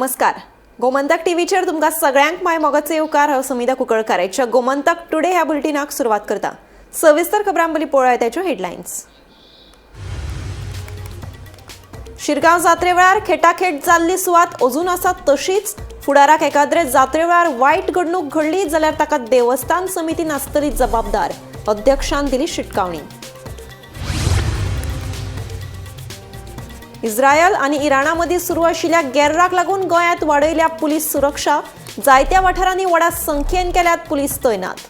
नमस्कार, गोमंतक टीव्हीचेर तुमकां सगळ्यांक माय मोगाचो येवकार. हांव समिता कुंकळकार. आयच्या गोमंतक टुडे ह्या बुलेटिनाक सुरवात करता. सविस्तर खबरां पयलीं पळोवया त्याच्यो हेडलायन्स. शिरगांव जात्रे वेळार खेटाखेट जाल्ली सुवात अजून आसा तशीच. फुडाराक एकाद्रे जात्रे वेळार वायट घडणूक घडली जाल्यार ताका देवस्थान समिती नासतली जबाबदार, अध्यक्षान दिली शिटकावणी. इस्रायल आनी इराणा मदीं सुरू आशिल्ल्या गेर्राक लागून गोंयांत वाडयल्या पुलीस सुरक्षा. जायत्या वाठारांनी व्हडा संख्येन केल्यात पुलीस तैनात.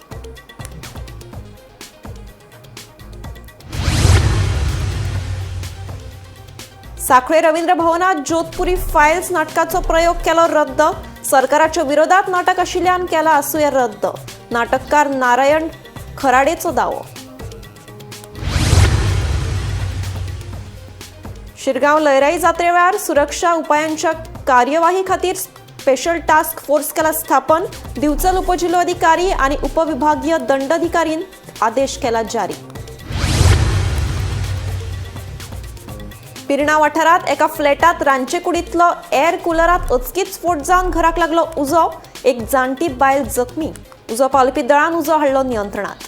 साखळे रवींद्र भवनात जोधपुरी फायल्स नाटकाचो प्रयोग केलो रद्द. सरकाराच्या विरोधात नाटक आशिल्ल्यान केला आसुया रद्द. नाटककार नारायण खराडेचो दावो. शिरगांव लयराई जात्रे वेळार सुरक्षा उपायांच्या कार्यवाही खातीर स्पेशल टास्क फोर्स केला स्थापन. दिवचल उपजिल्होधिकारी आनी उपविभागीय दंडाधिकारीन आदेश केला जारी. पिर्णा वाठारात एका फ्लॅटात रांदचे कुडींतलो एअर कुलरात अचकीत स्फोट जावन घराक लागलो उजो. एक जाणटी बायल जखमी. उजो पालोवपी दळान उजो हाडलो नियंत्रणात.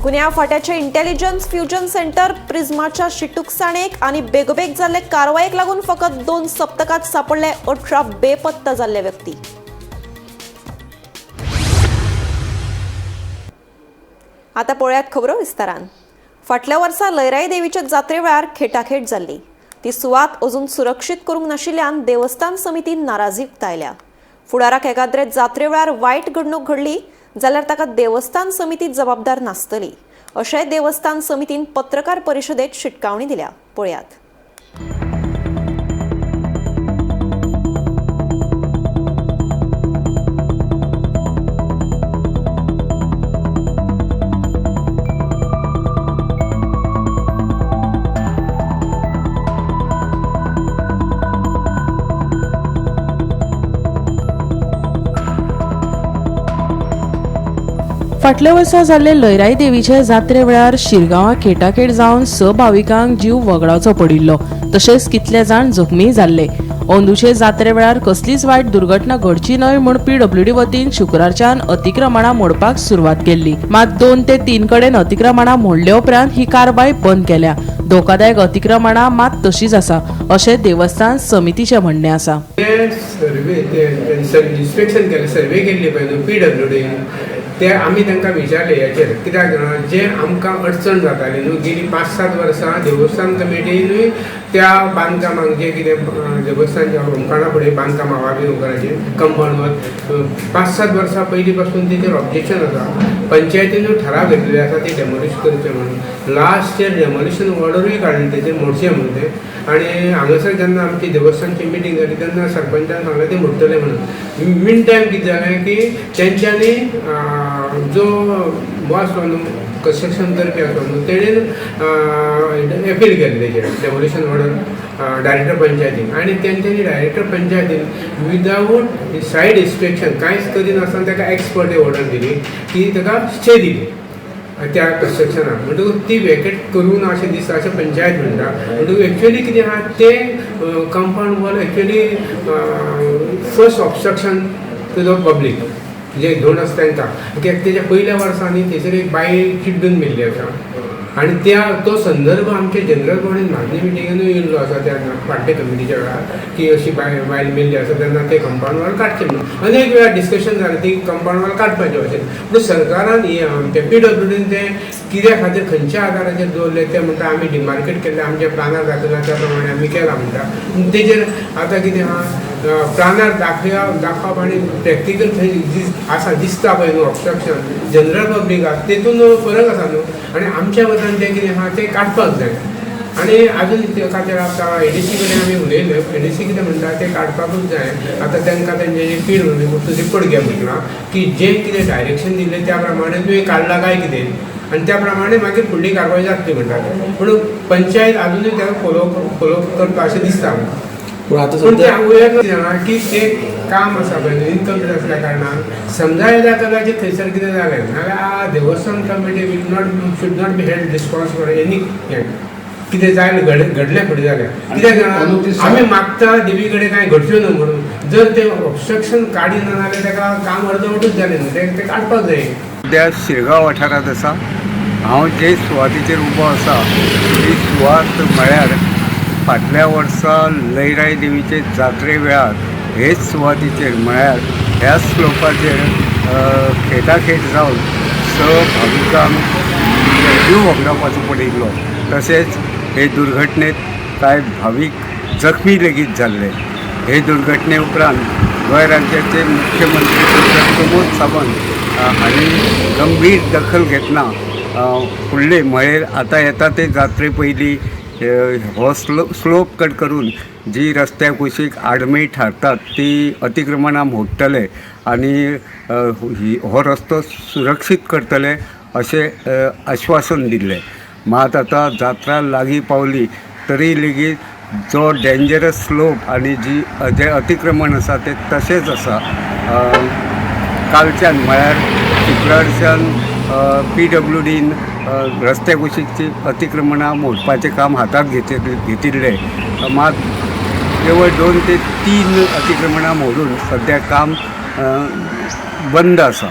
गुन्यांव फांट्याचे इंटेलिजन्स फ्युजन सेंटर प्रिझमाच्या शिटूकसाणेक आनी बेगोबेग जाल्ले कारवायेक लागून फकत 2 सप्तकात सापडले 18 बेपत्ता जाल्ले व्यक्ती. आता पळयात खबरो विस्तारान. फाटल्या वर्सा लयराई देवीच्या जात्रे वेळार खेटाखेट जाल्ली. ती सुवात अजून सुरक्षीत करूंक नाशिल्ल्यान देवस्थान समितीन नाराजी उक्तायल्या. फुडाराक एकाद्रे जात्रे वेळार वायट घडणूक घडली जाल्यार ताका देवस्थान समिती जबाबदार नासतली, अशें देवस्थान समितीन पत्रकार परिशदेत शिटकावणी दिल्या. पळयात. फाटल्या वर्सा जाल्ले लयराई देवीचे जात्रे वेळार शिरगांवां खेटाखेट जावन 6 भाविकांक जीव वगडावचो पडिल्लो, तशेंच कितले जाण जखमी जाल्ले. अंदूचे जात्रे वेळार कसलीच वायट दुर्घटना घडची न्हय म्हूण पीडब्ल्यूडी वतीन शुक्रारच्यान अतिक्रमणां मोडपाक सुरवात केल्ली. मात 2 ते 3 कडेन अतिक्रमणां मोडले उपरांत ही कारवाय बंद केल्या. धोकादायक अतिक्रमणां मात तशीच आसा अशें देवस्थान समितीचें म्हणणें आसा. सर्वे इन्स्पेक्शन केलें, सर्वे केल्ली पळय न्हू पीडब्ल्यूडी, ते आमी तांकां विचारले हेचेर कित्याक जाणा जे आमकां अडचण जाताली न्हू गेली 5-7 वर्सां देवस्थान कमिटीनूय त्या बांदकामाक जे कितें देवस्थानच्या होमखणा फुडें बांदकाम आवा बी घराचें कंपाउंड वॉल 5-7 वर्सां पयलीं पासून तेचेर ऑब्जेक्शन आसा. पंचायतीनूय ठराव घेतलेले आसा ती डेमोलिश करचें म्हणून. लास्ट इयर डेमोलिशन ऑर्डरूय काडली तेचेर मोडचें म्हणून तें. आनी हांगासर जेन्ना आमची देवस्थानची मिटींग जाली तेन्ना सरपंचान सांगलें तें मोडटलें म्हणून. मीन टायम कितें जालें की तेंच्यांनी जो बॉस आसलो न्हू कन्स्ट्रक्शन करपी आसलो न्हू तेणेन एपील केलें तेजेर डेमोलिशन ऑर्डर डायरेक्टर पंचायतीन. आनी तेंच्यांनी डायरेक्टर पंचायतीन विदावट सायड इन्स्पेक्शन कांयच करिनासतना ताका एक्सपर्ट ऑर्डर दिली की ताका स्टे दिली त्या कन्स्ट्रक्शनाक. म्हणटकूच ती वेकेट करूं ना अशें दिसता अशें पंचायत म्हणटा. म्हणटकूच एक्चुअली कितें आहा तें compound wall actually first obstruction to the public जे धोंड आसा तांकां. कित्याक तेज्या पयल्या वर्सा न्ही थंयसर एक बायल चिड्डून मेल्ली आसा आनी त्या तो संदर्भ आमच्या जनरल बॉडीन मागणी मिटिंगेनूय येयल्लो आसा त्या फाटल्या कमिटीच्या वेळार की अशी बायल मेल्ली आसा तेन्ना ते कंपाउंड वॉल काडचें म्हणून. अनेक वेळार डिस्कशन जालें ती कंपाउंड वॉल काडपाचें अशें. पूण सरकारान आमच्या पीडब्ल्यूडीन तें कित्या खातीर खंयच्या आदाराचेर दवरलें तें म्हणटा आमी डिमार्केट केल्लें आमच्या प्लानार दाखयलां त्या प्रमाणे आमी केलां म्हणटा. पूण तेजेर आतां कितें आहा प्लानार दाखोवप आनी प्रॅक्टिकल थंय आसा दिसता पळय न्हू ऑब्स्ट्रक्शन जनरल पब्लिकाक तेतून फरक आसा न्हू. आनी आमच्या मतान तें कितें आहा तें काडपाक जाय. आनी आजून त्या खातीर आतां एडीसी कडेन आमी उलयले, एडीसी कितें म्हणटा तें काडपाकूच जाय. आतां तांकां तेंचे पीडब्ल्यूडी रिपोर्ट घे म्हटलां की जें कितें डायरेक्शन दिल्लें त्या प्रमाणे तुवें काडलां काय कितें आनी त्या प्रमाणे मागीर फुडली कारवाय जातली म्हणटा. पूण पंचायत आजुनूय ताका फॉलो करता अशें दिसता आमकां. पूण आतां पूण ते सद्या वयर जाणा की तें काम आसा पळय इनकम्प्लीट आसल्या कारणान समजा येदा कदाचित थंयसर कितें जालें नाल्यार Devasthan committee will not should not be held responsible for any. कितें जाय घडलें फुडें जाल्यार कित्याक जाणा आमी मागता देवी कडेन कांय घडच्यो न्हू म्हणून. जर ते ऑब्स्ट्रक्शन काडिना जाल्यार ताका काम अर्दवटूच जालें न्हू, तें काडपाक जाय. सद्या शिरगांव वाठारांत आसा. हांव जे सुवातेचेर उबो आसा ती सुवात म्हळ्यार फाटल्या वर्सा लयराई देवीचे जात्रे वेळार हेच सुवातेचेर म्हळ्यार ह्याच स्लोपाचेर खेटाखेट जावन 6 भाविकांक जीव वगडावपाचो पडिल्लो. तशेंच हे दुर्घटनेत कांय भावीक जखमी लेगीत जाल्ले. हे दुर्घटने उपरांत गोंय राज्याचे मुख्यमंत्री डॉक्टर प्रमोद सावंत हांणी गंभीर दखल घेतना फुडले म्हळ्यार आतां येता ते जात्रे पयलीं हो स्लोप कट करून जी रस्त्या कुशीक आडमेळी थारतात ती अतिक्रमणां मोडटले आनी हो रस्तो सुरक्षीत करतले अशें आश्वासन दिल्लें. मात आतां जात्रा लागीं पावली तरी लेगीत जो डेंजरस स्लोप आनी जी जें अतिक्रमण आसा तें तशेंच आसा. कालच्यान म्हळ्यार शुक्रारच्यान PWDन रस्त्या कुशीकची अतिक्रमणां मोडपाचें काम हातांत घेतिल्लें. मात केवळ 2 ते 3 अतिक्रमणां मोडून सद्या काम बंद आसा.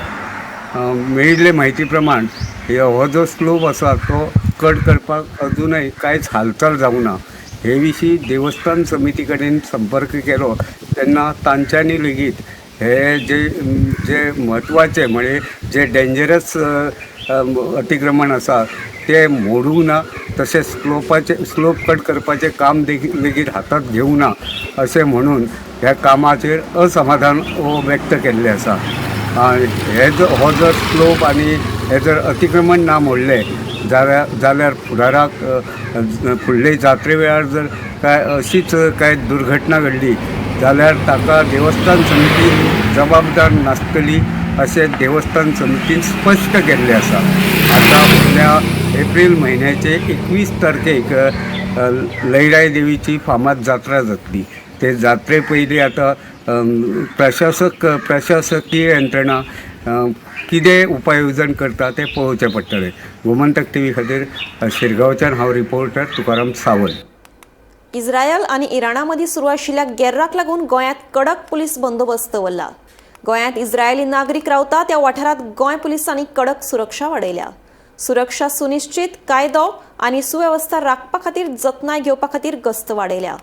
मेळिल्ले म्हायती प्रमाण हो जो स्लोप आसा तो कट करपाक अजुनय कांयच हालचाल जावंक ना. हे विशीं देवस्थान समिती कडेन संपर्क केलो तेन्ना तांच्यांनी लेगीत हे जे जे म्हत्वाचे म्हणजे जे डेंजरस अतिक्रमण आसा ते मोडूंक ना, तशेंच स्लोप कट करपाचें काम लेगीत हातांत घेवंक ना अशें म्हणून ह्या कामाचेर असमाधान व्यक्त केल्लें आसा. हे हो जर स्लोप आनी हे जर अतिक्रमण ना मोडलें जाल्यार फुडाराक फुडले जात्रे वेळार जर काय अशीच काय दुर्घटना घडली जाल्यार ताका देवस्थान समिती जबाबदार नासतली अशें देवस्थान समितीन स्पश्ट केल्लें आसा. आतां फुडल्या एप्रील म्हयन्याचे 21 तारखेक लयराई देवीची फामाद जात्रा जातली. ते जात्रे पयलीं आतां प्रशासकीय यंत्रणा कितें उपाय येवजण करता तें पळोवचें पडटलें. गोमंतक टीव्ही खातीर शिरगांवच्यान हांव रिपोर्टर तुकाराम सावंत. इस्रायल आनी इराणा मदीं सुरू आशिल्ल्या गेर्राक लागून गोंयांत कडक पुलीस बंदोबस्त दवरला. गोंयांत इस्रायली नागरीक रावता त्या वाठारांत गोंय पुलिसांनी कडक सुरक्षा वाडयल्या. सुरक्षा सुनिश्चित, कायदो आनी सुवेवस्था राखपा खातीर जतनाय घेवपा खातीर गस्त वाडयल्या.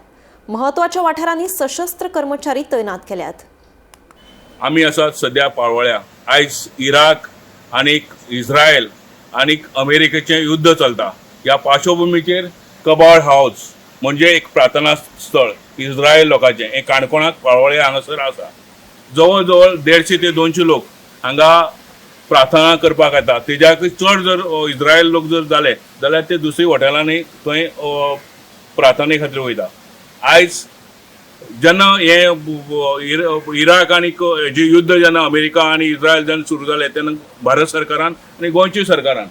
म्हत्वाच्या वाठारांनी सशस्त्र कर्मचारी तैनात केल्यात. आमी आसात सद्या पाळोळ्या. आयज इराक आनी इस्रायल आनी अमेरिकेचें युद्ध चलता. ह्या पार्श्वभुमीचेर कबाड हावज म्हणजे एक प्रार्थना स्थळ इस्रायल लोकांचें हें काणकोणाक पाळोळ्या हांगासर आसा. जवळ जवळ 150 ते 200 लोक हांगा प्रार्थना करपाक येता. तेज्याकूय चड जर इस्रायल लोक जर जाले जाल्यार ते दुसरी हॉटेलांनी थंय प्रार्थने खातीर वयता. आयज जेन्ना हें इराक आनी हेजें युद्ध जेन्ना अमेरिका आनी इस्रायल जेन्ना सुरू जालें तेन्ना भारत सरकारान आनी गोंयच्या सरकारान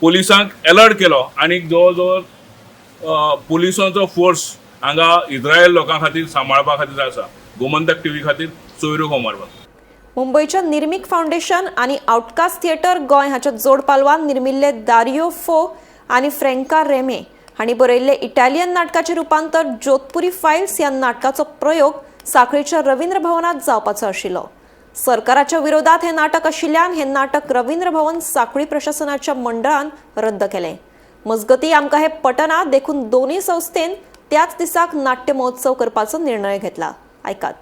पुलिसांक एलर्ट केलो आनी जवळ जवळ पुलिसांचो फोर्स हांगा इस्रायल लोकां खातीर सांबाळपा खातीर आसा. गोमंतक टीव्ही खातीर सोयरू कोमारबाग. मुंबयच्या निर्मीक फावंडेशन आनी आउटकास्ट थिएटर गोंय हाच्या जोड पालवान निर्मिल्ले दारियो फो आनी फ्रँका रेमे हांणी बरयल्ले इटालियन नाटकाचें रुपांतर जोधपुरी फायल्स ह्या नाटकाचो प्रयोग साखळीच्या रवींद्र भवनात जावपाचो आशिल्लो. सरकाराच्या विरोधात हें नाटक आशिल्ल्यान हें नाटक रवींद्र भवन साखळी प्रशासनाच्या मंडळान रद्द केलें. मजगती आमकां हें पटना देखून दोनूय संस्थेन त्याच दिसाक नाट्य महोत्सव करपाचो निर्णय घेतला. आयकात.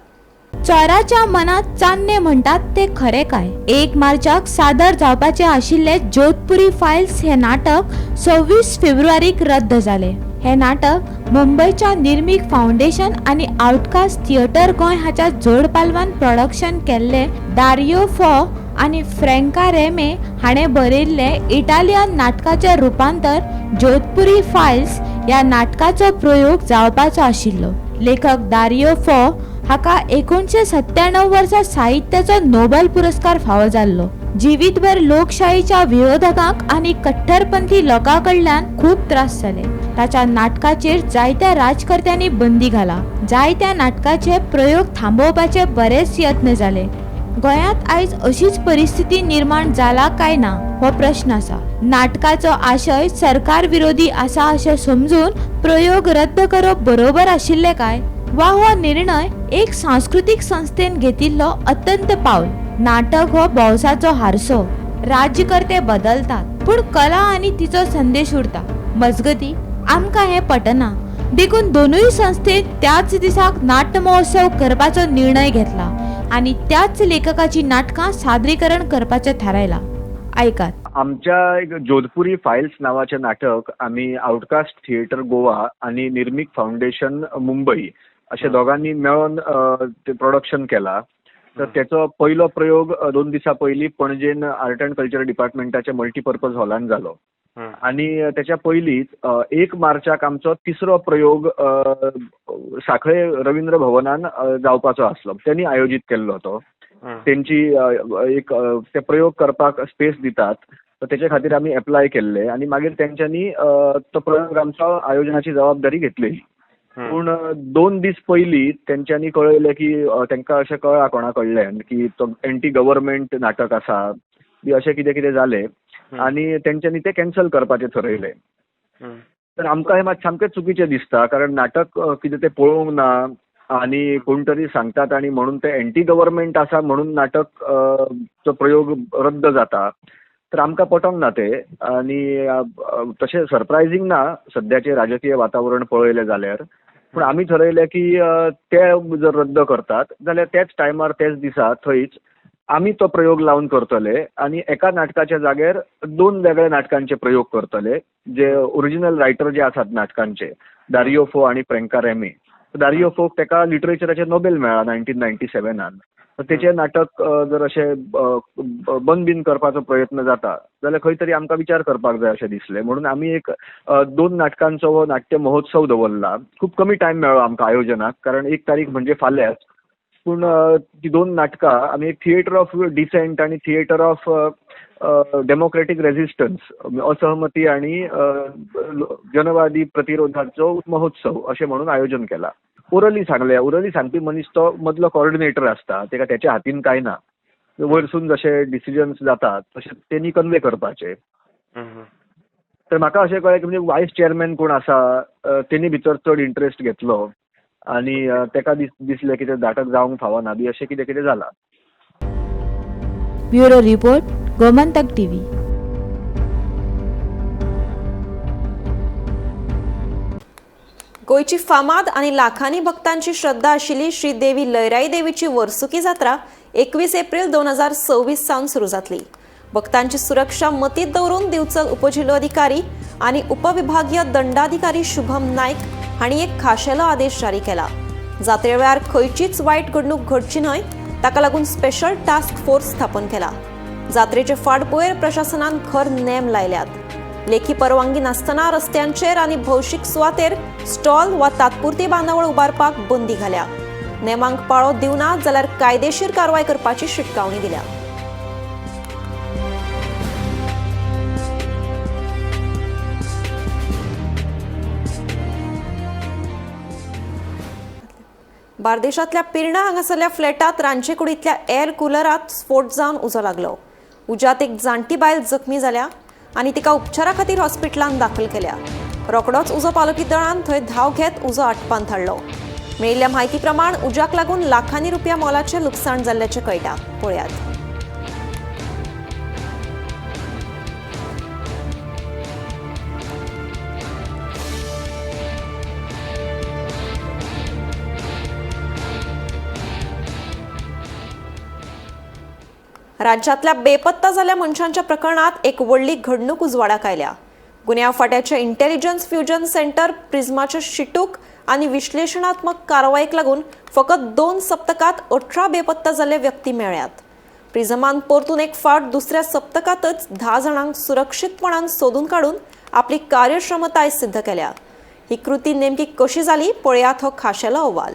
चोराच्या मनात चान्ने म्हणटात ते खरे काय? 1 मार्चाक सादर जावपाचे आशिल्ले जोधपुरी फायल्स हे नाटक 26 फेब्रुवारीक रद्द जाले. हे नाटक मुंबयच्या निर्मीक फावंडेशन आनी आउटकास्ट थिएटर गोंय हाच्या जोडपालवान प्रोडक्शन केल्ले दारियो फो आनी फ्रँका रेमे हाणें बरयल्ले इटालियन नाटकाचें रुपांतर जोधपुरी फायल्स ह्या नाटकाचो प्रयोग जावपाचो आशिल्लो. लेखक दारियो फो हाका 1997 वर्सा साहित्याचो नोबेल पुरस्कार फावो जाल्लो. जिवीतभर लोकशाहीच्या विरोधकांक आनी कट्टरपंथी लोकां कडल्यान खूब त्रास जाले. ताच्या नाटकाचेर जायत्या राजकर्त्यांनी बंदी घाला. जायत्या नाटकाचे प्रयोग थांबोवपाचे बरेच यत्न जाले. गोंयांत आयज अशीच परिस्थिती निर्माण जाला काय ना हो प्रश्न आसा. नाटकाचो आशय सरकार विरोधी आसा अशें समजून प्रयोग रद्द करप बरोबर आशिल्लें काय, वा हो निर्णय एक सांस्कृतीक संस्थेन घेतिल्लो अत्यंत पावल? नाटक हो भौसाचो हारसो. राज्यकर्ते बदलतात पूण कला आनी तिचो संदेश उरता. मजगती आमकां हें पटना, देखून दोनूय संस्थेन त्याच दिसाक नाट्य महोत्सव करपाचो निर्णय घेतला आनी त्याच लेखकाची नाटकां सादरीकरण करपाचें थारायलां. आयकात. आमच्या एक जोधपुरी फायल्स नावाचें नाटक आमी आउटकास्ट थिएटर गोवा आनी निर्मीक फावंडेशन मुंबई अशे दोगांनी मेळोन ते प्रोडक्शन केला. तर तेचो पयलो प्रयोग 2 दिसां पयलीं पणजेन आर्ट अँड कल्चर डिपार्टमेंटाच्या मल्टीपर्पज हॉलान जालो आनी तेच्या पयलींच 1 मार्चाक आमचो तिसरो प्रयोग साखळे रवींद्र भवनान जावपाचो आसलो. तेणी आयोजीत केल्लो तो. तेंची एक ते प्रयोग करपाक स्पेस दितात, तर तेचे खातीर आमी एप्लाय केल्ले आनी मागीर तेंच्यांनी तो प्रयोग आमचो आयोजनाची जबाबदारी घेतलेली. पूण 2 दीस पयलीं तेंच्यांनी कळयलें की तेंकां अशें कळ्ळां कोणा कडल्यान की तो एंटी गव्हर्मेंट नाटक आसा बी अशें कितें कितें जालें आनी तेंच्यांनी तें कॅन्सल करपाचें थरयलें. तर आमकां हें मात सामकें चुकीचें दिसता, कारण नाटक कितें तें पळोवंक ना आनी कोण तरी सांगतात आनी म्हणून तें एंटी गव्हर्मेंट आसा म्हणून नाटक तो प्रयोग रद्द जाता. तर आमकां पटोंक ना तें आनी तशें सरप्रायझींग ना सद्याचें राजकीय वातावरण पळयलें जाल्यार. पूण आमी थरयलें की ते जर रद्द करतात जाल्यार त्याच टायमार त्याच दिसा थंयच आमी तो प्रयोग लावन करतले आनी एका नाटकाच्या जाग्यार 2 वेगळ्या नाटकांचे प्रयोग करतले, जे ओरिजिनल रायटर जे आसात नाटकांचे, दारियो फो आनी फ्रेंका रेमे. दारियो फोक तेका लिटरेचराचें नोबेल मेळ्ळा 1997. तेचें नाटक जर अशें बंद बीन करपाचो प्रयत्न जाता जाल्यार खंय तरी आमकां विचार करपाक जाय अशें दिसलें. म्हणून आमी एक 2 नाटकांचो हो नाट्य महोत्सव दवरला. खूब कमी टायम मेळ्ळो आमकां आयोजनाक, कारण 1 तारीख म्हणजे फाल्यांच. पूण ती 2 नाटकां आमी एक थिएटर ऑफ डिसेंट आनी थिएटर ऑफ डेमोक्रेटीक रेजिस्टन्स, असहमती आनी जनवादी प्रतिरोधाचो महोत्सव अशें म्हणून आयोजन केलां. ओरली सांगलें, ओरली सांगपी मनीस तो मदलो कॉर्डिनेटर आसता, तेका तेच्या हातीन कांय ना, वयरसून जशे डिसिजन्स जातात तशें तेणी कन्वे करपाचें. तर म्हाका अशें कळ्ळें की म्हणजे वायस चेअरमॅन कोण आसा तेणी भितर चड इंट्रस्ट घेतलो आनी तेका दिसलें की तें नाटक जावंक फावना बी अशें कितें कितें जालां. Bureau report, Gomantak TV. गोंयची फामाद आनी लाखांनी भक्तांची श्रद्धा आशिल्ली श्री देवी लयराई देवीची वर्सुकी जात्रा 21 एप्रिल 2026 सावन सुरू जातली. भक्तांची सुरक्षा मतीत दवरून दिवचल उपजिल्होधिकारी आनी उपविभागीय दंडाधिकारी शुभम नायक हांणी एक खाशेलो आदेश जारी केला. जात्रे वेळार खंयचीच वायट घडणूक घडची न्हय ताका लागून स्पेशल टास्क फोर्स स्थापन केला. जात्रेचे फाटभुंयेर प्रशासनान खर नेम लायल्यात. लेखी परवानगी नासतना रस्त्यांचेर आनी भौशीक सुवातेर स्टॉल वा तात्पुरती बांदावळ उबारपाक बंदी घाल्या. नेमांक पाळो दिवना जाल्यार कायदेशीर कारवाय करपाची शिटकावणी दिल्या. बार्देशांतल्या पिर्णा हांगासरल्या फ्लॅटात रांदचेकुडींतल्या एअर कुलरात स्फोट जावन उजो लागलो. उज्यात एक जाणटी बायल जखमी जाल्या आनी तिका उपचारा खातीर हॉस्पिटलांत दाखल केल्या. रोखडोच उजो पालोवपी दळान थंय धांव घेत उजो आटपांत हाडलो. मेळिल्ल्या म्हायती प्रमाण उज्याक लागून लाखांनी रुपया मोलाचें लुकसाण जाल्ल्याचें कळटा. पळयात. राज्यातल्या बेपत्ता जाल्ल्या मनशांच्या प्रकरणात एक व्हडली घडणूक उजवाडाक आयल्या. गुन्यांव फाट्याच्या इंटेलिजन्स फ्युजन सेंटर प्रिझमाच्या शिटूक आनी विश्लेशणात्मक कारवायेक लागून फकत 2 सप्तकात 18 बेपत्ता जाल्ले व्यक्ती मेळ्ळ्यात. प्रिझमान परतून एक फावट दुसऱ्या सप्तकातच 10 जाणांक सुरक्षीतपणान सोदून काडून आपली कार्यक्षमताय सिद्ध केल्या. ही कृती नेमकी कशी जाली पळयात हो खाशेलो अहवाल.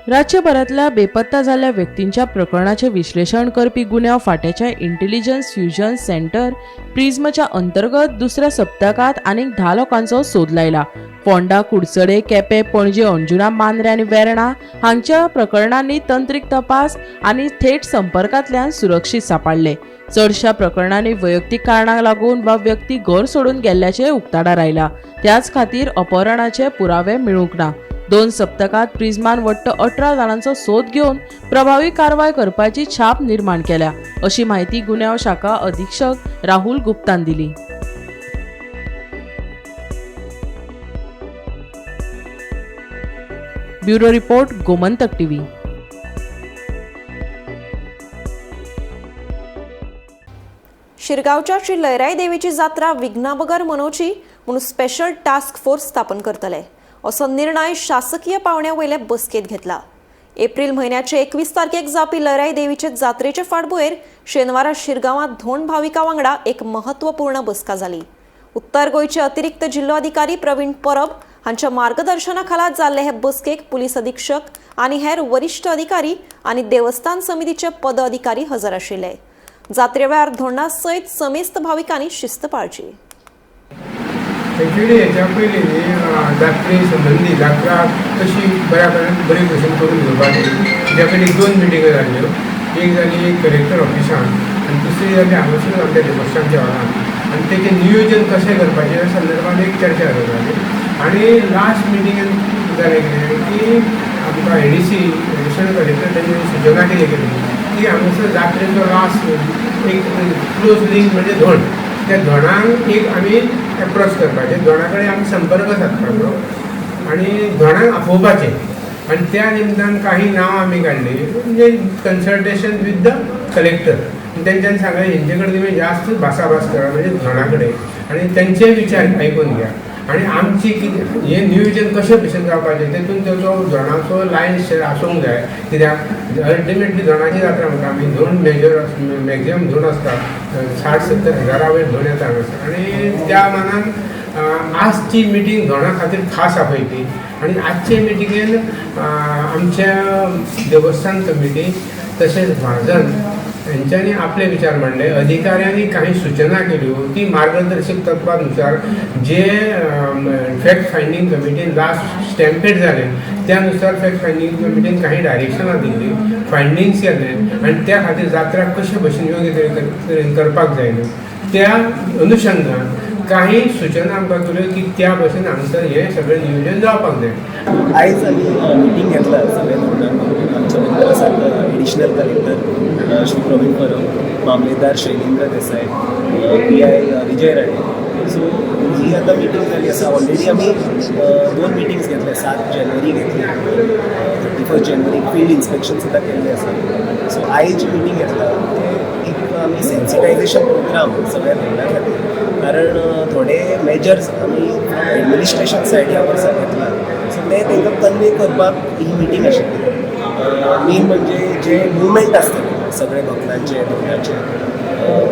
राज्यभरांतल्या बेपत्ता जाल्ल्या व्यक्तींच्या प्रकरणाचें विश्लेशण करपी गुन्यांव फांट्याच्या इंटेलिजन्स फ्युजन सेंटर प्रिझ्मच्या अंतर्गत दुसऱ्या सप्तकांत आनीक 10 लोकांचो सोद लायला. फोंडा, कुडचडे, केपें, पणजे, अंजुना, मांद्रे आनी वेर्णा हांगच्या प्रकरणांनी तंत्रीक तपास आनी थेट संपर्कांतल्यान सुरक्षीत सांपडले. चडशा प्रकरणांनी वैयक्तीक कारणांक लागून वा व्यक्ती घर सोडून गेल्ल्याचें उक्ताडार आयला. त्याच खातीर अपहरणाचे पुरावे मेळूंक ना. 2 सप्तकांत प्रिझमान वट्ट 18 जाणांचो सोद घेवन प्रभावी कारवाय करपाची छाप निर्माण केल्या, अशी माहिती गुन्यांव शाखा अधीक्षक राहुल गुप्तान दिली. Bureau report, Gomantak TV. शिरगांवच्या Shri लयराई देवीची जात्रा विघ्नाबगर मनोवची म्हणून स्पेशल टास्क फोर्स स्थापन करतले असो निर्णय शासकीय पावण्या वयले बसकेत घेतला. एप्रिल म्हयन्याचे 21 तारखेक जावपी लयराई देवीचे जात्रेचे फाटभुंयेर शेनवारा शिरगांवांत धोंड भाविकां वांगडा एक महत्वपूर्ण बसका जाली. उत्तर गोंयचे अतिरिक्त जिल्लोधिकारी प्रवीण परब हांच्या मार्गदर्शना खाला जाल्ले हे बसकेक पुलीस अधीक्षक आनी हेर वरिश्ठ अधिकारी आनी देवस्थान समितीचे पदाधिकारी हजर आशिल्ले. जात्रे वेळार धोंडा सयत समेस्त भाविकांनी शिस्त पाळची. एक्चुअली हेच्या पयलीं न्ही जात्रे संबंदी जात्रा कशी बऱ्या बरे भशेन करून घेवपाची तेच्या पयलीं 2 मिटिंग्यो जाल्ल्यो. एक जाली कलेक्टर ऑफिसान आनी दुसरी जाली हांगासरूच आमच्या देवस्थानच्या हॉलान, आनी तेचें नियोजन कशें करपाचें ह्या संदर्भात एक चर्चा जाली. आनी लास्ट मिटिंगेन जालें कितें की आमकां एडीसी एडिशनल कलेक्टर तेंच्यांनी सुचना कितें केली की हांगासर जात्रेचो लास्ट एक क्लोज लिंक म्हणजे धोंड, त्या धोंडांक एक आमी एप्रोच करपाचें, धोंडा कडेन आमी संपर्क सादपाचो आनी धोंडांक आपोवपाचें. आनी त्या निमतान काही नांवां आमी काडली म्हणजे कन्सल्टेशन विथ the collector. तेंच्यांनी सांगलें हेंचे कडेन तुमी जास्त भासाभास करा म्हणजे धोंडा कडेन आनी तेंचे विचार आयकून घ्या आनी आमची कितें हें नियोजन कशें भशेन जावपाचें तेतून तेचो धोंडाचो लायन शेर आसूंक जाय. कित्याक अल्टिमेटली धोंडाची जात्रा म्हणटा आमी, धोंड मेजर मॅक्झिमम धोंड आसता 60-70 हजारा वयर धोंड येता हांगासर. आनी त्या मानान आजची मिटींग धोंडा खातीर खास आपयली आनी आजचे मिटिंगेन आमच्या देवस्थान कमिटी तशेंच म्हाजन हेंच्यांनी आपले विचार मांडले. अधिकाऱ्यांनी काही सूचना केल्यो ती मार्गदर्शक तत्वानुसार जे फॅक्ट फायंडींग कमिटीन लास्ट स्टॅम्पेड जालें त्यानुसार फॅक्ट फायंडींग कमिटीन काही डायरेक्शनां दिल्ली, फायंडींग्स केले आनी त्या खातीर जात्रा कशे भशेन योग्य तरेन करपाक जाय न्हू त्या अनुशंगान काही सूचना आमकां केल्यो की त्या भशेन हांगसर हें सगळें नियोजन जावपाक जाय. आयज आमी मिटींग घेतला सगळ्या धोंडांक. आमच्या बरोबर आसात additional collector Shri Pravin Parab, mamlatdar Shailendra Desai, PI Vijay Rane. So ही आतां मिटींग जाली आसा. ऑलरेडी आमी 2 मिटिंग्स घेतले, 7 जानेवारी घेतली, 31 जानेवारीक फिल्ड इन्स्पेक्शन सुद्दां केल्लें आसा. सो आयज जी मिटींग घेतला ते एक आमी सेन्सिटायझेशन प्रोग्राम सगळ्या धोंडा खातीर, कारण थोडे मेजर्स आमी एडमिनिस्ट्रेशन सायड ह्या वर्सा घेतला, सो ते तांकां कन्वे करपाक ही मिटींग आशिल्ली. मेन म्हणजे जे मुवमेंट आसतले सगळे भक्तांचे धोंडाचे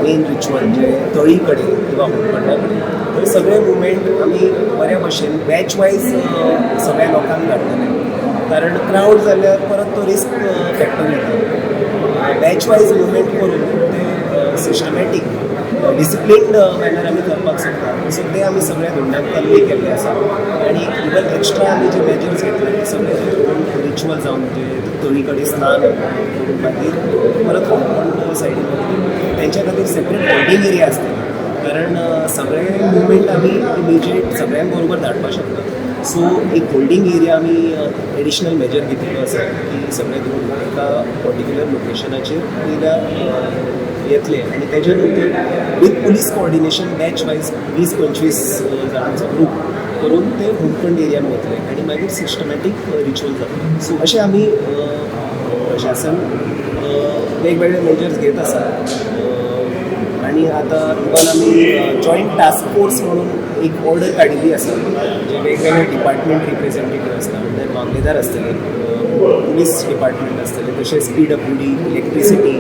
मेन रिच्युअल जे तळी कडेन किंवा होमखंडा कडेन, थंय सगळे मुवमेंट आमी बऱ्या भशेन बॅच वायज सगळ्या लोकांक धाडटले, कारण क्रावड जाल्यार परत तो रिस्क फॅक्टर येता. बॅच वायज मुवमेंट करून ते सिस्टमॅटीक डिसिप्लिन्ड मॅनर आमी करपाक शकता. सो ते आमी सगळ्या धोंडांक कन्वे केल्ले आसा. आनी इवन एक्स्ट्रा आमी जे मेजर्स घेतले ते सगळे रिच्युअल जावन म्हणजे तळी कडेन स्नान करून मागीर परत होमखंड सायडीन वतले, तेंच्या खातीर सेपरेट होल्डींग एरिया आसतली, कारण सगळे मुवमेंट आमी इमिजिएट सगळ्यांक बरोबर धाडपाक शकता. सो एक होल्डींग एरिया आमी एडिशनल मेजर घेतिल्लो आसा की सगळे धोंड एका पर्टिक्युलर लोकेशनाचेर वयल्या येतले आनी तेच्या नंतर with police coordination batch wise 20-25 जाणांचो ग्रूप करून ते होमखंड एरियान वतले आनी मागीर सिस्टमॅटीक रिच्युअल जातले. सो अशें आमी प्रशासन वेगवेगळे मेजर्स घेत आसा. आनी आतां इवन आमी जॉयंट टास्क फोर्स म्हणून एक ऑर्डर काडिल्ली आसा, जे वेगवेगळे डिपार्टमेंट रिप्रेझेंटेटीव आसता, म्हणल्यार मामलेदार आसतले, पुलीस डिपार्टमेंट आसतले, तशेंच PWD, electricity,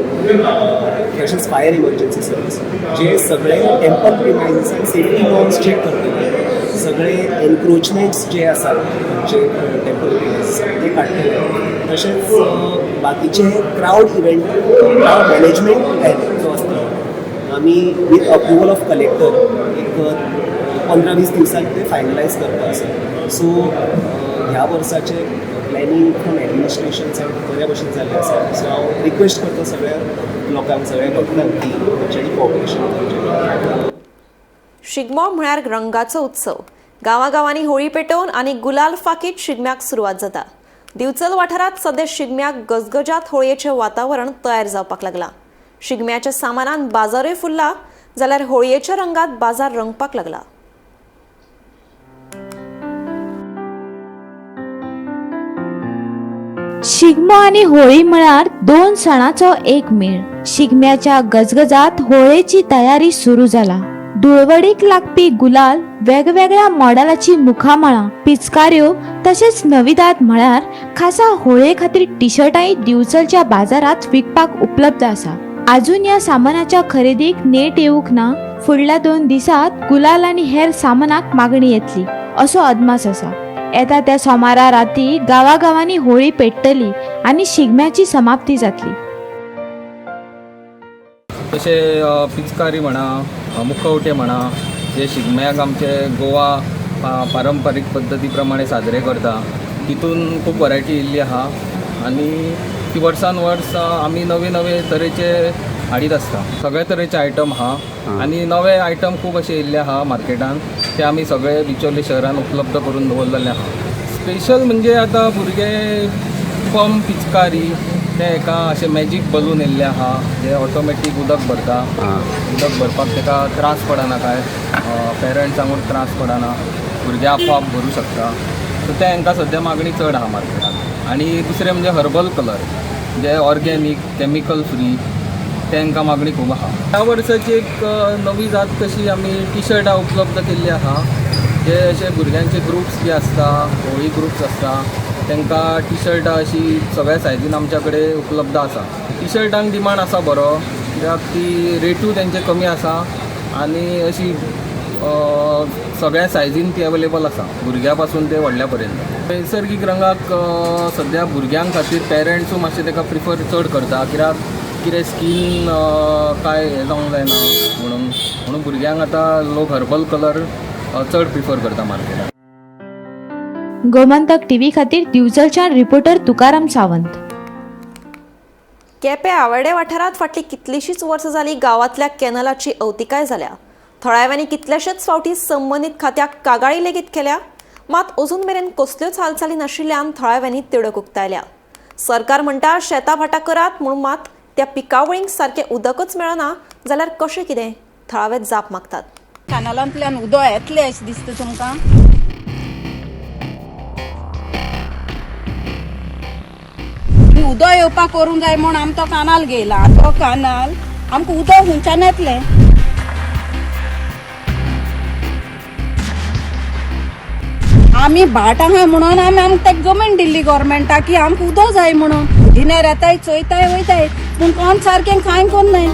तशेंच फायर इमर्जन्सी सर्वीस, जे सगळे टेम्पल प्रिमायजीसान सेफ्टी नॉर्म्स चॅक करतले. सगळे एनक्रोचमेंट्स जे आसा आमचे टेम्पल प्लेस ते काडटले. तशेंच बाकीचे crowd event, crowd management plan जो आसतलो आमी वीथ अप्रुवल ऑफ कलेक्टर एक 15-20 दिवसांत ते फायनलायज करपा आसा. सो ह्या वर्साचे प्लॅनिंग फ्रॉम एडमिनिस्ट्रेशन सायड बऱ्या भशेन जाल्लें आसा. सो हांव रिक्वेस्ट करता सगळ्या लोकांक, सगळ्या भक्तांक की तेंच्यांनी कॉपरेशन करचें. शिगमो म्हळ्यार रंगाचो उत्सव. गांवागांवांनी होळी पेटोवन आनी गुलाल फाकीत शिगम्याक सुरवात जाता. दिवचल वाठारांत सद्या शिगम्याक गजगजात होळयेचें वातावरण तयार जावपाक लागलां. शिगम्याच्या सामानान बाजारूय फुल्ला जाल्यार होळयेच्या रंगात बाजार रंगपाक लागला. शिगमो आनी होळी म्हळ्यार दोन सणाचो एक मेळ. शिगम्याच्या गजगजात होळयेची तयारी सुरू जाला. धुळवडीक लागपी गुलाल, वेगवेगळ्या मॉडेलाची मुखामळां, पिचकाऱ्यो तशेंच नविदाद म्हळ्यार खासा होळये खातीर टीशर्टांय दिवचलच्या बाजारांत विकपाक उपलब्ध आसा. आजून ह्या सामानाच्या खरेदीक नेट येवंक ना. फुडल्या 2 दिसांत गुलाल आनी हेर सामानाक मागणी येतली असो अदमास आसा. येता त्या सोमारा राती गांवागांवांनी होळी पेट्टली आनी शिगम्याची समाप्ती जातली. तशें पिचकारी म्हणा, मुखवटे म्हणा, जे शिगम्याक आमचे गोवा पारंपारीक पद्दती प्रमाणे साजरे करता तितून खूब वरायटी येयल्ली आहा आनी ती वर्सान वर्स आमी नवे नवे तरेचे हाडीत आसता. सगळे तरेचे आयटम आहा आनी नवे आयटम खूब अशे येयल्ले आहा मार्केटान, ते आमी सगळे बिचोले शहरान उपलब्ध करून दवरलेले आहा. स्पेशल म्हणजे आतां भुरगे पंप पिचकारी ते एका अशें मॅजीक बलून येयल्ले आहा जे ऑटोमॅटीक उदक भरता. उदक भरपाक ताका त्रास पडना, काय पेरंट्सांकूय त्रास पडना, भुरगे आपोआप भरूं शकता. सो ते हांकां सद्या मागणी चड आहा मार्केटान. आनी दुसरें म्हणजे हर्बल कलर जे ऑर्गेनीक कॅमिकल फ्री तांकां मागणी खूब आहा. ह्या वर्साची एक नवी जात कशी आमी टीशर्टां उपलब्ध केल्ली आहा, जे अशे भुरग्यांचे ग्रुप्स बी आसता, होळी ग्रुप्स आसता, तांकां टीशर्टां अशी सगळ्या सायजीन आमच्या कडेन उपलब्ध आसा. टीशर्टांक डिमांड आसा बरो, कित्याक ती रेटूय तेंचे कमी आसा आनी अशी सगळ्या सायजीन ती अवेलेबल आसा, भुरग्यां पासून ते व्हडल्या पर्यंत. नैसर्गीक रंगाक सद्या भुरग्यां खातीर पेरंट्सूय मातशें ताका प्रिफर चड करता, कित्याक कितें स्कीन काय हें जावंक जायना म्हणून म्हणून भुरग्यांक आतां लोक हर्बल कलर चड प्रिफर करता मार्केटात. गोमंतक टीव्ही खातीर दिवचलच्यान रिपोर्टर तुकाराम सावंत. केपें आवाडे वाठारांत फाटलीं कितलींशींच वर्सां जालीं गांवांतल्या कॅनलाची अवतिकाय जाल्या. थळाव्यांनी कितल्याशेच फावटी संबंदीत खात्याक कागाळी लेगीत केल्या, मात अजून मेरेन कसल्योच हालचाली नाशिल्ल्यान थळाव्यांनी तिडक उक्तायल्या. सरकार म्हणटा शेतां भाटां करात म्हूण, मात त्या पिकावळींक सारकें उदकच मेळना जाल्यार कशें कितें, थळावे जाप मागतात. कानालांतल्यान उदक येतलें अशें दिसता तुमकां? उदक येवपाक करूंक जाय म्हूण आमी तो कानाल घेयला. तो कानाल आमकां उदक खंयच्यान येतलें? आमी भाट आहा म्हणून आमी आमकां ताका जमीन दिल्ली गव्हर्मेंटाक की आमकां उदक जाय म्हणून. डिनर येताय चोयताय वयताय पूण कोण सारकें कांय कोन्नाय.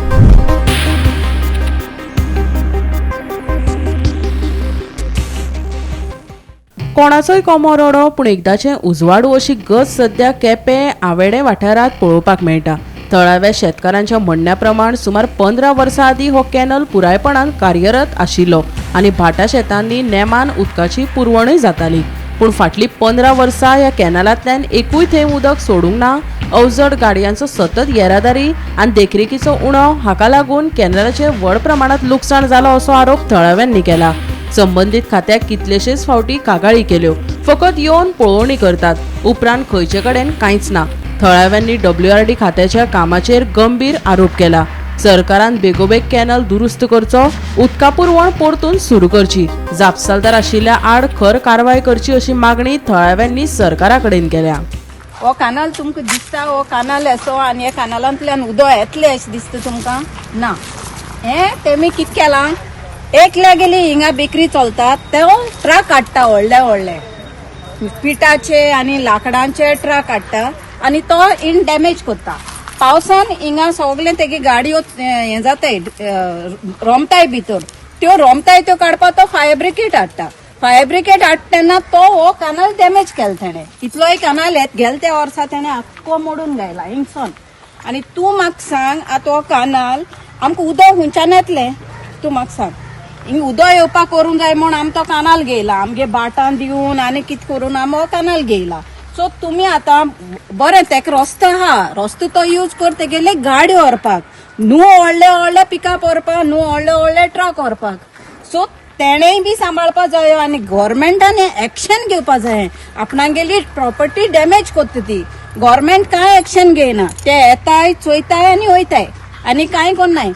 कोणाचोय कोमो रडो पूण एकदाचें उजवाडू अशी गत सद्या केपें आवेडे वाठारांत पळोवपाक मेळटा. थळाव्या शेतकारांच्या म्हणण्या प्रमाण सुमार 15 वर्सां आदीं हो कॅनल पुरायपणान कार्यरत आशिल्लो आनी भाटा शेतांनी नेमान उदकाची पुरवणूय जाताली. पूण फाटलीं 15 वर्सां ह्या कॅनलांतल्यान एकूय थेंब उदक सोडूंक ना. अवजड गाडयांचो सतत येरादारी आनी देखरेखीचो उणाव हाका लागून कॅनलाचें व्हड प्रमाणांत लुकसाण जालो असो आरोप थळाव्यांनी केला. संबंदीत खात्याक कितलेशेच फावटी कागाळी केल्यो, फकत येवन पळोवणी करतात, उपरांत खंयचे कडेन कांयच ना. थळाव्यांनी WRD खात्याच्या कामाचेर गंभीर आरोप केला. सरकारान बेगोबेग कॅनल दुरुस्त करचो, उदका पुरवण परतून सुरू करची, जापसालदार आशिल्ल्या आड खर कारवाय करची अशी मागणी थळाव्यांनी सरकारा कडेन केल्या. हो कानाल तुमकां दिसता, हो कानाल असो आनी ह्या कानालांतल्यान उदक येतलें अशें दिसता तुमकां? ना. हें तेमी कितें केलां, एकल्या गेली हिंगा बेकरी चलतात ते ट्रक हाडटा, व्हडले व्हडले पिठाचे आनी लांकडांचे ट्रक हाडटा आनी तो इन डॅमेज करता. पावसान हिंगा सगळे तेगे गाडयो हें जाताय, रोमताय भितर, त्यो रोमताय त्यो काडपाक तो फायर ब्रिगेड हाडटा. फायर ब्रिगेड हाडटा तेन्ना तो हो कानाल डॅमेज केलो तेणें. इतलोय कानाल येत गेले त्या वर्सा तेणें आख्खो मोडून घायला हिंगसोन. आनी तूं म्हाका सांग आतां हो कानाल आमकां उदक खंयच्यान येतलें? तूं म्हाका सांग. हिंग उदक येवपाक करूंक जाय म्हूण आमी तो कानाल घेयला, आमगे बाटां दिवन आनी कितें करून आमी हो कानाल घेयला. सो तुमी आतां बरें तेका रस्तो आहा, रस्तो तो यूज कर तेगेले गाडी व्हरपाक, न्हू व्हडले व्हडले पिकअप व्हरपाक, न्हू व्हडले व्हडले ट्रक व्हरपाक. सो तेणेय बी सांबाळपा जायो आनी गोवोरमेंटान एक्शन घेवपा जाय. आपणागेली प्रॉपर्टी डॅमेज कोत्ता ती गोवोरमेंट कांय एक्शन घेयना. ते येताय चोयताय आनी वयताय आनी कांय कोन्नाय.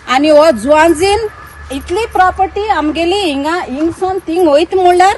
आनी हो जुवांजीन इतली प्रॉपर्टी आमगेली हिंगा हिंगसून थिंग वयता म्हणल्यार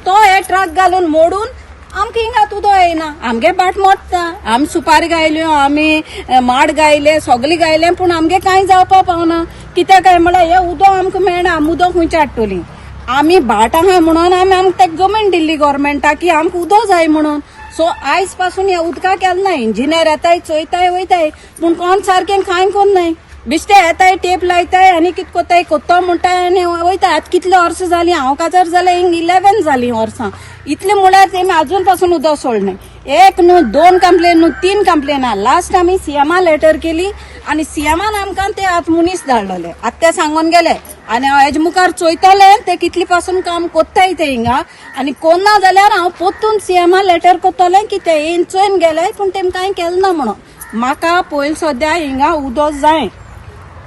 तो हे ट्रक घालून मोडून आमकां हिंगा उदक येयना, आमगे बाट मोडटा. आमी सुपारी गायल्यो, आमी माड गायले, सगळे गायले, पूण आमगे कांय जावपा पावना. कित्याक काय म्हणल्यार हे उदक आमकां मेळना. आमी उदक खंयचें हाडटली? आमी बाट आहा म्हणून आमी आमकां तेका जमीन दिल्ली गोवोरमेंटाक की आमकां उदक जाय म्हणून. सो आयज पासून ह्या उदकाक केलें ना. इंजिनियर येताय चोयताय वयताय, पूण कोण सारकें कांय कोन्नाय. बेश्टे येताय टेप लायताय आनी कितें कोत्ताय कोत्तो म्हणटाय आनी वयता. आतां कितले वर्सां जालीं हांव काजार जालें, हिंग 11 जालीं वर्सां. इतलें म्हळ्यार तेमी आजून पासून उदक सोडलें. एक न्हू दोन कंप्लेन न्हू तीन कंप्लेन. लास्ट आमी सीएमा लेटर केली आनी सीएमान आमकां ते आतां मनीस धाडलेले. आतां ते सांगून गेले आनी हांव हेजे मुखार चोयतलें ते कितले पासून काम कोत्ताय ते हिंगा. आनी कोन्ना जाल्यार हांव परतून सीएमा लेटर कोत्तलें की ते येवन चोयन गेले पूण तेमी कांय केलें ना म्हणून. म्हाका पयलीं सद्या हिंगा उदक जाय.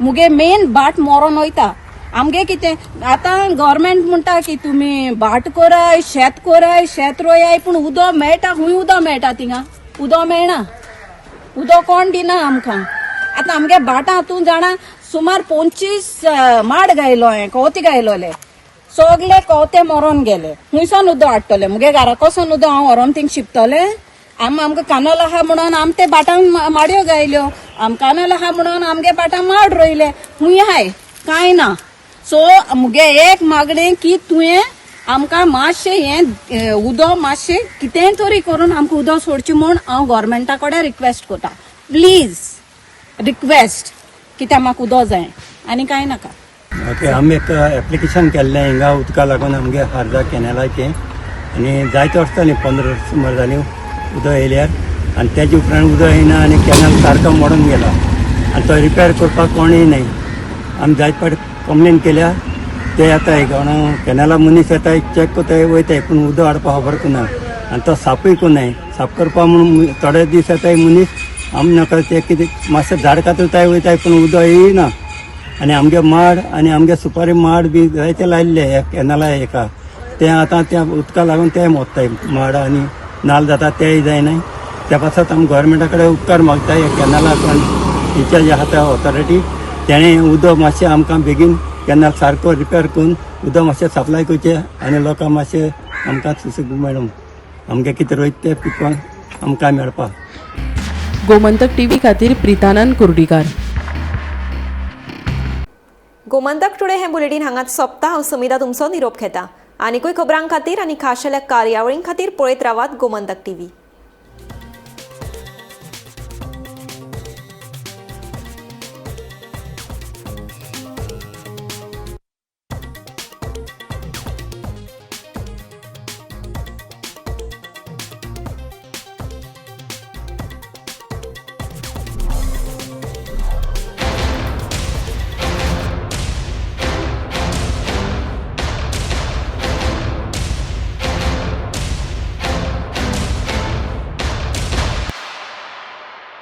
मुगे मेन बाट मरोन वयता आमगे. कितें आतां गव्हर्मेंट म्हणटा की तुमी भाट कोराय, शेत कोराय, शेत रोयाय, पूण उदक मेळटा खंय? उदक मेळटा थिंगा? उदक मेळना. उदक कोण दिना आमकां. आतां आमगे भाटां तूं जाणा सुमार 25 माड गायलो हांवें, कवथी गायलोले, सगले कवते मरोन गेले. खुंयसान उदक हाडटले? मुगे घरा कोसोन उदक हांव व्हरोन थिंग शिंपतलें? आमकां कानल आहा म्हणून आम ते भाटां माडयो गायल्यो, आम कानल आहा म्हणून आमगे भाटां माड रोयले. खूंय आहाय? कांय ना. सो मुगे एक मागणें की तुवें आमकां मातशें हें उदक मातशें कितेंय तरी करून आमकां उदक सोडचें म्हूण हांव गोवोरमेंटा कडेन रिक्वेस्ट करता. प्लीज रिक्वेस्ट, कित्याक म्हाका उदक जाय आनी कांय नाका. ओके, आमी एक एप्लिकेशन केल्लें हिंगा उदका लागून आमगे खारजा कॅनलाचें. आनी जायते वर्सां जालीं, 15 वर्सां सुमार जालीं उदक येयल्यार. आनी तेजे उपरांत उदक येयना आनी कॅनल सारको मोडून गेला आनी तो रिपेर करपाक कोणूय न्हय. आमी जायते फावट कंप्लेन केल्या. ते येताय कोण कॅनला मनीस येताय, चॅक करताय, वयताय, पूण उदक हाडपाक खबर ना. आनी तो साफूय कोन्नाय. साफ करपाक म्हणून थोडे दीस येताय मनीस, आमी नाका ते कितें मातशें झाड कातरताय, वयताय, पूण उदक येयना. आनी आमगे माड आनी आमगे सुपारी माड बी जायते लायिल्ले ह्या कॅनला हेका. ते आतां त्या उदका लागून ते मोत्ताय माड आनी नाल जाता तेय जायनाय. त्या पासत आमी गोवोरमेंटा कडेन उपकार मागता. ह्या कॅनला कोण इन्चार्ज आहा त्या ऑथॉरिटी, तेणें उदक मातशें आमकां बेगीन कॅनल सारको रिपेर करून उदक मातशें सप्लाय करचें आनी लोकांक मातशें आमकां सुसेग मेळूं, आमगे कितें रोयता तें पिकोवन आमकां मेळपाक. गोमंतक टीव्ही खातीर प्रितानंद कुर्डीकार. गोमंतक टुडे हें बुलेटीन हांगाच सोंपता. हांव समिता तुमचो निरोप घेता. आनिकूय खबरां खातीर आनी खाशेल्या कार्यावळीं खातीर पळयत रावात गोमंतक टीव्ही.